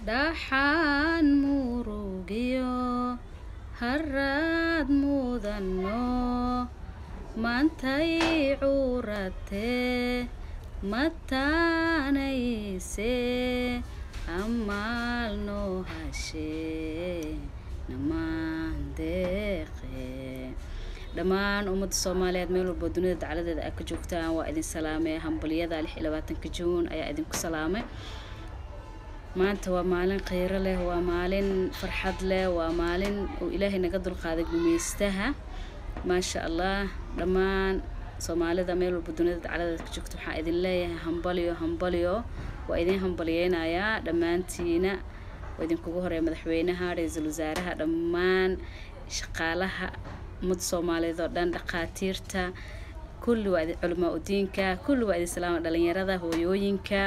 Dhaxaan murugiyo haraad mudano maantay curatee mataanayse amaal noo hashee namaan deeqe. Dhammaan ummadda Soomaaliyeed meel walbo dunida dacaladeeda aad ka joogtaan waa idin salaamay. Hambaliyada 26-ka Juun ayaa idinku salaamay. Maanta waa maalin kheyro leh, waa maalin farxad leh, waa maalin uu Ilaahay naga dulqaaday gumaystaha. Maasha Allah, dhammaan Soomaalida meel walba dunida dacaladeed ka joogto waxaan idin leeyahay hambalyo, hambalyo. Waa idin hambalyeynayaa dhammaantiina. Waa idinkugu horeeya madaxweynaha, ra-iisul wasaaraha, dhammaan shaqaalaha ummadda Soomaaliyeed oo dhan, dhakhaatiirta kulli, waa idin, culamaa udiinka kulli waa idin salaama, dhalinyarada, hooyooyinka.